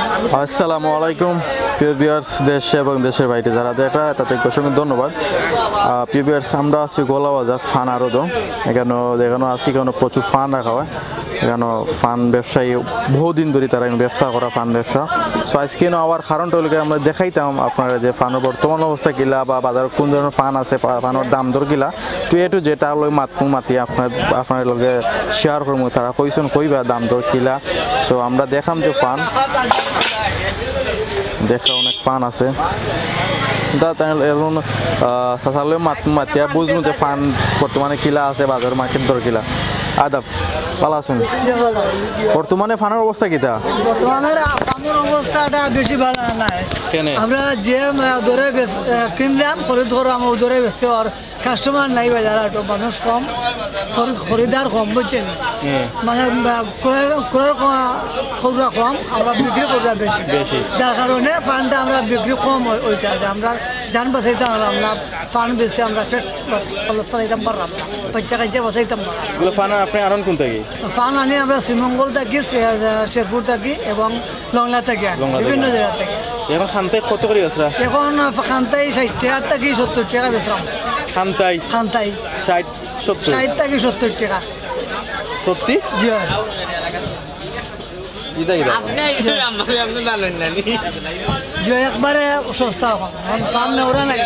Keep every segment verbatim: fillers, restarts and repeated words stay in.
আসসালামু আলাইকুম। প্রিয় ভিউয়ার্স, দেশ এবং দেশের বাইরে যারা দেখরা, তাদেরকে অসংখ্য ধন্যবাদ। আহ, প্রিয় ভিউয়ার্স, আমরা আছি গোয়ালা বাজার ফান আরদো। এখানো, যেখানো আছি, এখানো প্রচুর ফান রাখা হয়। এখানো ফান ব্যবসায়ী বহুদিন ধরি তারা এখানো ব্যবসা করা, ফান ব্যবসা। So আজকে এখানো আওয়ার কারণটা অইলো গিয়া আমরা দেখাইতাম আপনারারে যে ফানর বর্তমান অবস্থা কিলা বা বাজারো কুন ধরনর ফান আছে, ফা-, ফানর দাম দর কিলা। তো A to Z তারার লগে মাতমু, মাতি আপনার, আপনারার লগে share করমু। তারা কইছইন কইবা দাম দর কিলা। So আমরা দেখরাম যে ফান, দেখরা অনেক ফান আছে। এটা তাই এখন, আহ, চাচার লগে মাত-, মাতিয়া বুঝমু যে ফান বর্তমানে কিলা আছে, বাজার মার্কেট দর কিলা। আদাব, ভালা আছইন? বর্তমানে ফানর অবস্থা কিতা? বর্তমানে ফানর অবস্থাটা বেশি ভালা নায়। কেনে? আমরা যে, আহ, দরে বেচ-, আহ, কিনরাম, খরিদ কররাম, অউ দরে বেচতে অর কাস্টমার নাই বাজারো, তো মানুষ কম, খরি-, খরিদার কম, বুঝছইন? হুম। মানে, আহ, ক্রয়, ক্রয় ক-, কররা কম, আমরা বিক্রি কররা বেশি। বেশি। যার কারণে ফানটা আমরা বিক্রি কম অই-, অইতে আছে। আমরা জান বাঁচাইতাম পারলাম না, ফান বেচি আমরা পেট বাঁচ-, চালাইতাম পারলাম না, বাচ্চা কাচ্চা বাঁচাইতাম পারলাম না। এগুলো ফান আপনি আনইন কুন থাকি? ফান আনি আমরা শ্রীমঙ্গল থাকি, শে-, শেরপুর থাকি এবং লংলা থাকি আনি, লংলা থাকি বিভিন্ন আনি। জাগা থাকি। এখন খান্তাই কত করি বেচরা? এখন খান্তাই ষাইট টেকা থাকি সত্তইর টেকা বেচরাম। খান্তাই? খান্তাই। ষাইট, সত্তইর? ষাইট থাকি সত্তইর টেকা। সত্যি? জি অয়। ইতা কিতা? আপনি এই যে আমারে আপনি জানেন না নি? জি অয়, একবারে সস্তা অখন। অখন ফান নেওরা নাই।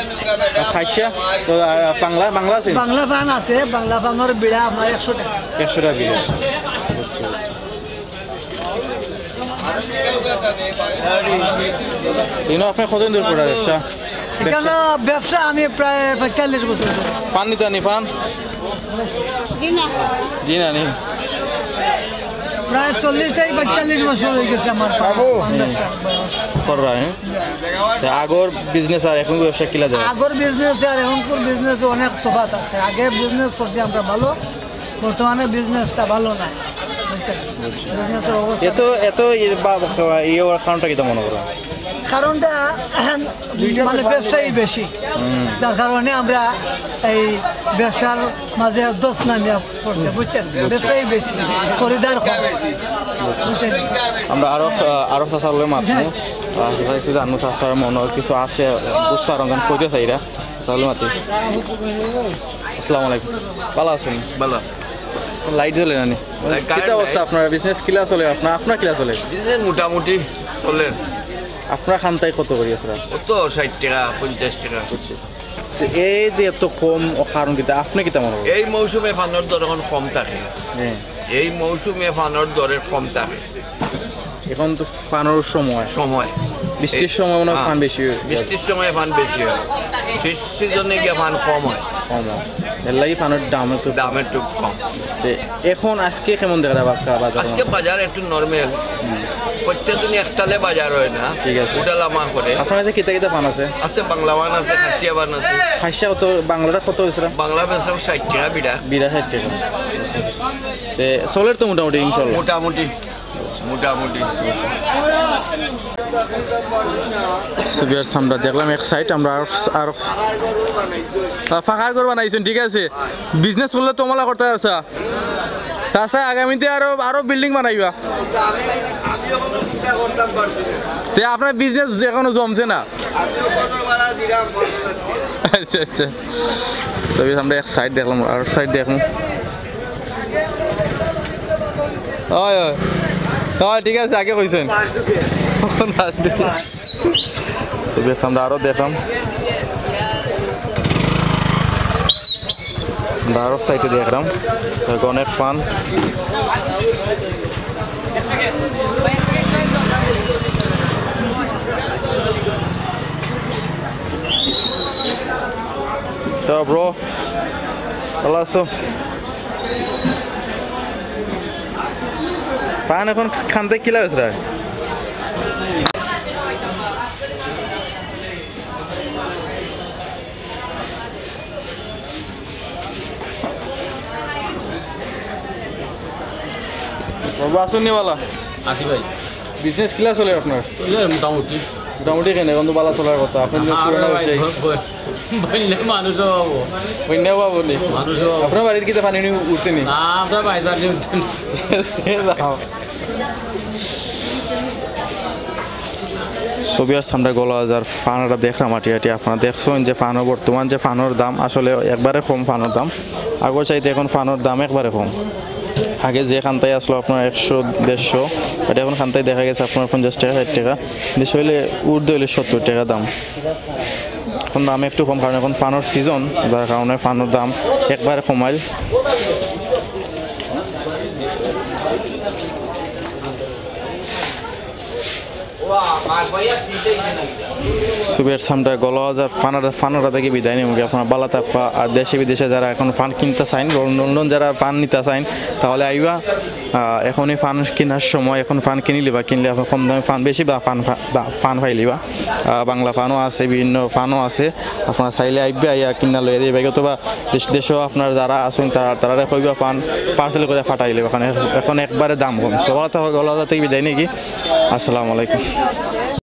খাসিয়া? তো আর বাংলা, বাংলা আছে? বাংলা ফান আছে, বাংলা ফানর বিড়া আপনার একশো টেকা। একশো টেকা বিড়া। আচ্ছা, আচ্ছা। ইনো আপনি কতদিন ধরি কররা ব্যবসা? এখানো ব্যবসা আমি প্রায় পঁয়তাল্লিশ বছর ধরি। ফান নিতা নি ফান? জি না। জি না নি? প্রায় চল্লিশ থাকি পঁয়তাল্লিশ বছর অই গেছে আমার ফান, ফান ব্যবসা। কররা, হ্যাঁ? তে আগর বিজনেস আর এখন ব্যবসা কিলা যায়? আগর বিজনেস আর এখনকুর বিজনেস অনেক তফাত আছে। আগে বিজনেস করছি আমরা ভালো, বর্তমানে বিজনেসটা ভালো না, বুঝছেন? বিজনেসের অবস্থা এত, এত ইয়ে বা-, ইয়ে অওয়ার কারণটা কিতা মনে কররা? কারণটা মানে ব্যবসায়ী বেশি, যার কারণে আমরা এই ব্যবসার মাঝে দোষ নামিয়া পড়ছে, বুঝছেন? ব্যবসায়ী বেশি, খরিদার কম, বুঝছেন? আমরা আরো, আহ, আরো চাচার লগে মাতমু। আহ, চাচা কিছু জানমু, চাচার মনো কিছু আছে, বুঝতে পারলাম, কইতে চাইরা। চাচা লগে মাতি। আসসালামু আলাইকুম। ভালা আছইন? ভালা। লাইট জ্বলে না নি? লাইট, কারেন্ট কিতা অবস্থা নাই। আপনার বিজনেস কিলা চলে? আপনার, আপনার কিলা চলে? বিজনেস মোটামুটি চলে। আপনার খান্তাই কত করি আছে? অত ষাইট টেকা, পঞ্চাশ টেকা। বুঝছি। তো এই যে এত কম, ও কারণ কিতা? আপনি কিতা মনে করেন? এই মৌসুমে ফানর দর অখন কম থাকে। হ্যাঁ। এই মৌসুমে ফানর দরে কম থাকে। এখন তো ফানর সময়। সময়। বৃষ্টির এই, সময় মনে হয় হ্যাঁ। ফান বেশি হয়। বৃষ্টির সময় ফান বেশি হয়। শীত সিজনে গিয়া ফান কম হয়। কম হয়। এর লাগি ফানর দাম একটু কম। দাম একটু কম। তে এখন আজকে কেমন দেখা যায় বাক্কা বাজার? আজকে বাজার একটু নরমাল। হুম। প্রত্যেক দিনই একতালে বাজার হয় না। ঠিক আছে। উঠানামা করে। আপনার কাছে কিতা কিতা ফান আছে? আছে বাংলা ফান আছে, খাসিয়া ফান আছে। খাসিয়া কত, বাংলাটা কত অইছে? বাংলা বেচলাম ষাইট টেকা বিড়া। বিড়া ষাইট টেকা। তে চলের তো মোটামুটি ইনশাল্লাহ। মোটামুটি। মোটামুটি। So viewers, আমরা দেখলাম এক সাইড, আমরা আর, আর, আহ, ফাঁকার ঘর বানাইছইন, ঠিক আছে। বিজনেস করলে তো অমলা করতে আছে। চাচা, আগামীতে আরো, আরো বিল্ডিং বানাইবা। তে আপনার বিজনেস এখনো জমছে না? আচ্ছা, আচ্ছা। So viewers, আমরা এক সাইড দেখলাম, আর সাইড দেখলাম। অয়, অয়। অয়, ঠিক আছে, আগে কইছইন। So viewers, আমরা আরো দেখলাম। আমরা আরো সাইডে দেখলাম। অনেক ফান। তো ব্রো, ভালা আছো? ফান এখন খান্তাই কিলা বেচরা? বাবু, আছইন নি ভালা? আছি ভাই। বিজনেস কিলা চলে আপনার? চলে মোটামুটি। মোটামুটি কেনে? এখন তো ভালা চলার কথা। আপনি তো আরে পুরানা ভাই, ব্যবসায়ী। ব-, ব-, বন্যা মানুষ অভাব। বন্যা অভাব নি? মানুষ অভাব। আপনার বাড়িত কিতা পানি উঠছে নি? না, আমরা বাড়িত পানি উঠছে না। যাও। So viewers, আমরা গলা বাজার ফান এটা দেখলাম আটি আটি। আপনারা দেখছেন যে ফানর বর্তমান যে ফানর দাম আসলে একবারে কম ফানর দাম, আগর চাইতে এখন ফানর দাম একবারে কম। আগে যে খান্তাই আসলো আপনার একশো দেড়শো, এটা এখন খান্তাই দেখা গেছে আপনার পঞ্চাশ টাকা, ষাট টাকা, বেশি হইলে ঊর্ধ্ব হইলে সত্তর টাকা দাম। এখন দাম একটু কম, কারণ এখন ফানর সিজন, যার কারণে ফানর দাম একবারে কমাইল। So viewers, আমরা গলা বাজার ফানারা ফানারা থেকে বিদায় নিমু। আপনারা ভালা থাকবা। আর দেশে বিদেশে যারা এখন ফান কিনতা চাইন, লন্ডন, লন্ডন যারা ফান নিতা চাইন, তাহলে আইবা। আহ, এখনই ফান কিনার সময়, এখন ফান কিনিলিবা, কিনলে আপনার কম দামে ফান বেশি বা ফান ফা-, দা-, ফান পাইলিবা। আহ, বাংলা ফানও আছে, বিভিন্ন ফানও আছে, আপনারা চাইলে আইবা, আইয়া কিনা লইয়া দিবা। অথবা দেশ, দেশও আপনার যারা আছেন, তারা, তারারে কইবা ফান পার্সেল করে ফাটাইলিবা। এখন, এখন একবারে দাম কম। So ভালা থাকবা, গলা বাজার থেকে বিদায় নিকি। আসসালামু আলাইকুম।